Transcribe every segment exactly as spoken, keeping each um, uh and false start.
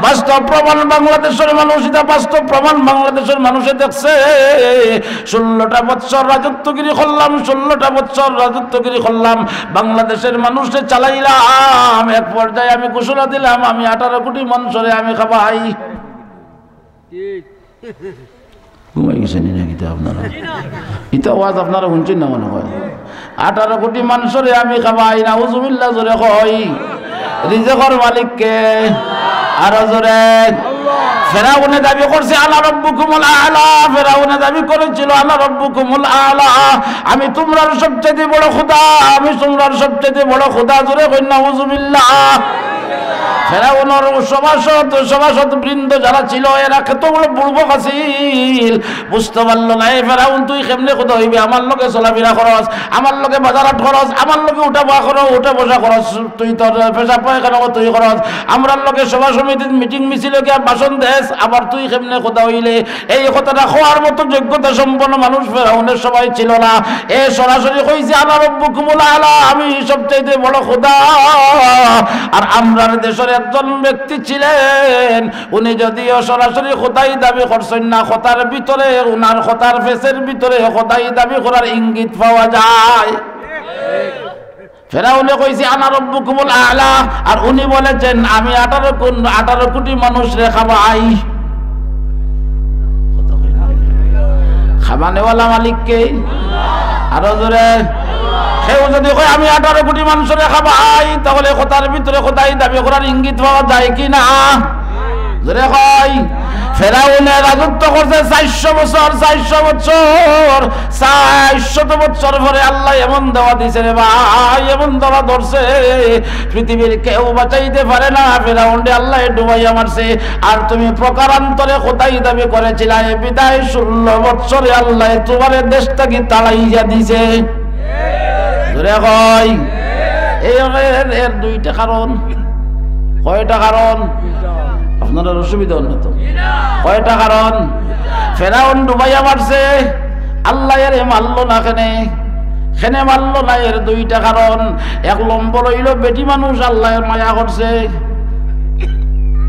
বাস্তব প্রমাণ বাংলাদেশের মানুষ, ইটা বাস্তব প্রমাণ বাংলাদেশের মানুষে দেখছে। ষোলোটা বৎসর রাজত্বগিরি করলাম, ষোলোটা বৎসর রাজত্বগিরি করলাম, বাংলাদেশের মানুষরে চালাইলাম। এক পর্যায়ে আমি ঘোষণা দিলাম, আমি আঠারো কোটি মানুষরে আমি খাবাই। ঘুমাই গেছেন নি নাকি তা আপনারা? ইতা ওয়াজ আপনারা হুনছইন না মনে হয়। আঠারো কোটি মানুষরে আমি খাবাই, নাউজুবিল্লাহ জোরে কই। রিজিকর মালিক কে? আরো জোরে। ফেরাউনে দাবি করছে, "আনা রব্বুকুমুল আ'লা।" ফেরাউনে দাবি করেছিল, "আনা রব্বুকুমুল আ'লা, আমি তোমরার সবচেয়ে বড় খোদা, আমি তোমরার সবচেয়ে বড় খোদা।" জোরে কই নাউজুবিল্লাহ। ফেরাউনর সভাসদ, সভাসদ বৃন্দ যারা ছিল, এরা কত বড় বুড়বক আছিল, বুঝতে পারলো না। "এ ফেরাউন, তুই কেমনে খোদা হইবে? আমার লগে চলাফেরা খরচ, আমার লগে বাজারহাট খরচ, আমার লগে উঠা বসা খরচ, উঠা বসা খরচ, তুই তোর পেশাব পায়খানা তুই খরচ, আমরার লগে সভা সমিতির মিটিং মিছিল গিয়া ভাষণ দেস, আবার তুই কেমনে খোদা হইলে?" এই কথাটা কওয়ার মতো যোগ্যতা সম্পন্ন মানুষ ফেরাউনের সভায় ছিল না। এ সরাসরি কইছে, "আনা রব্বুকুমুল আ'লা, আমি সবচাইতে বড় খোদা।" আর আমরার দেশের একজন ব্যক্তি ছিলেন, উনি যদিও সরাসরি খোদাই দাবি করছেন না, কথার ভিতরে, উনার কথার ফেসের ভিতরে খোদাই দাবি করার ইঙ্গিত পাওয়া যায়। ফেরাউনে কইছে, "আনা রব্বুকুমুল আ'লা", আর উনি বলেছেন, "আমি আঠারো কোন-, আঠারো কোটি মানুষরে খাবাই।" খাবানেওয়ালা মালিক কে? আরো জোরে। কেউ যদি কয়, "আমি আঠারো কোটি মানুষরে খাবাই", তাহলে কথার ভিতরে খোদাই দাবি করার ইঙ্গিত পাওয়া যায় কি না? জোরে কই। ফেরাউনে রাজত্ব করছে চারশো বছর, চারশো বছর, চারশত বছর পরে আল্লায় এমন দাওয়া দিছে রে ভাই, এমন দাওয়া ধরছে, পৃথিবীর কেউ বাঁচাইতে পারে না। ফেরাউনরে আল্লায় ডুবাইয়া মারছে। আর তুমি প্রকারান্তরে খোদাই দাবি করেছিলায়, বিধায় ষোলো বছরে আল্লায় তোমারে দেশ থাকি তাড়াইয়া দিছে। জোরে কই। এই এর, এর দুইটা কারণ। কয়টা কারণ? আপনারার অসুবিধা অইলো না তো? কয়টা কারণ? ফেরাউন ডুবাইয়া মারছে, আল্লায় এরে মারলো না কেনে? কেনে মারলো না? এর দুইটা কারণ। এক নম্বর অইলো বেটি মানুষ আল্লায় মায়া করছে।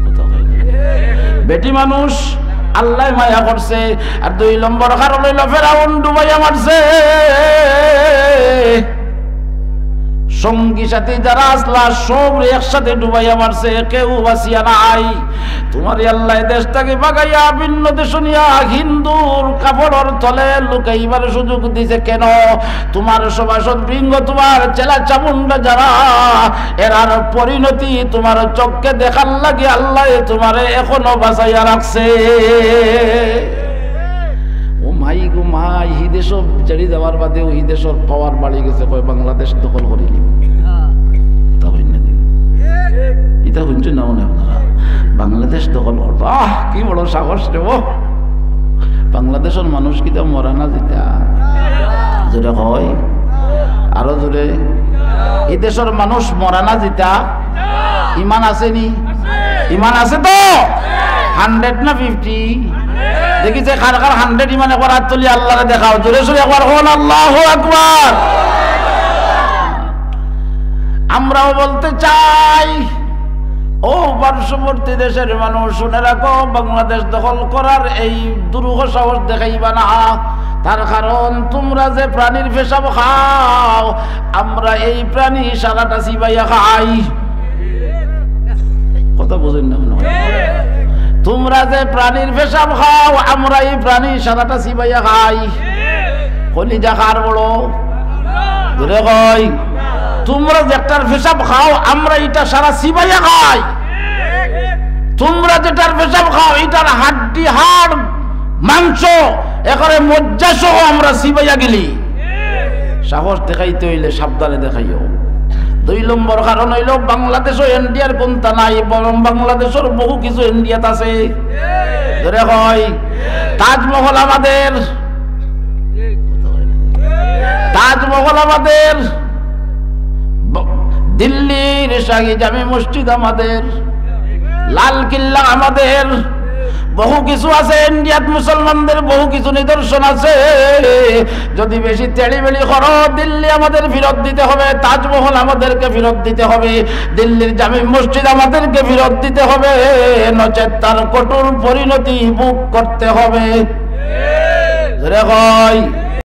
কথা কয় না। বেটি মানুষ আল্লায় মায়া করছে। আর দুই নম্বর কারণ অইলো ফেরাউন ডুবাইয়া মারছে। সঙ্গী সাথী যারা আসলা, সবরে একসাথে ডুবাইয়া মারছে, কেউ বাঁচিয়া নাই। তোমারে আল্লায় দেশ থাকি ভাগাইয়া ভিন্ন দেশো নিয়া হিন্দুর কাপড়র তলে লুকাইবার সুযোগ দিছে। কেন? তোমার সভাসদ বৃন্দ, তোমার চেলা চামুন্ডা যারা, এরার পরিণতি তোমার চোখকে দেখার লাগি আল্লায় তোমারে এখনো বাঁচাইয়া রাখছে। ও মাই গো মাই, হি দেশো ছাড়ি যাওয়ার বাদে ও হি দেশর পাওয়ার বাড়ি গেছে, কয় বাংলাদেশ দখল করি নিব। তা অইন্য দিন। ইতা হুনছইন না মনে আপনারা? বাংলাদেশ দখল করতো। আহ, কি বড় সাহস রে ও। বাংলাদেশর মানুষ কিতা মরা না জিতা? জোরে কই। আরো জোরে। ই দেশর মানুষ মরা না জিতা? ইমান আছে নি? ইমান আছে তো? হান্ড্রেড না ফিফটি? দেখি যে কার কার হান্ড্রেড ইমান, একবার আত তুলি আল্লারে দেখাও। জোরে সোরে একবার কইন, "আল্লাহু আকবার।" আমরাও বলতে চাই, ও পার্শ্ববর্তী দেশের মানুষ, শুনে রাখো, বাংলাদেশ দখল করার এই দুরূহ সাহস দেখাইবা না। তার কারণ, তোমরা যে প্রাণীর পেশাব খাও, আমরা এই প্রাণী সারাটা চিবাইয়া খাই। কথা বুঝেন না মনে হয়। তোমরা যে প্রাণীর পেশাব খাও, আমরা এই প্রাণী সারাটা চিবাইয়া খাই। কলিজা কার বড়? জোরে কই। তোমরা যেটার পেশাব খাও, আমরা ইটা সারা চিবাইয়া খাই। তোমরা যেটার পেশাব খাও, ইটার হাড্ডি, হাড়, মাংস, একেবারে মজ্জা সহ আমরা চিবাইয়া গিলি। সাহস দেখাইতে অইলে সাবধানে দেখাইও। দুই নম্বর কারণ অইলো, বাংলাদেশো ইন্ডিয়ার কুন্তা নাই, বরং বাংলাদেশর বহু কিছু ইন্ডিয়াত আছে। জোরে কই। তাজমহল আমাদের, তাজমহল আমাদের, ব-, দিল্লির শাহী জামে মসজিদ আমাদের, লাল কিল্লা আমাদের, বহু কিছু আছে, ইন্ডিয়াত মুসলমানদের বহু কিছু নিদর্শন আছে। যদি বেশি তেড়িবেড়ি করো, দিল্লি আমাদের ফিরত দিতে হবে, তাজমহল আমাদেরকে ফিরত দিতে হবে, দিল্লির জামি মসজিদ আমাদেরকে ফিরত দিতে হবে, নচেত তার কঠোর পরিণতি ভোগ করতে হবে। জোরে কই।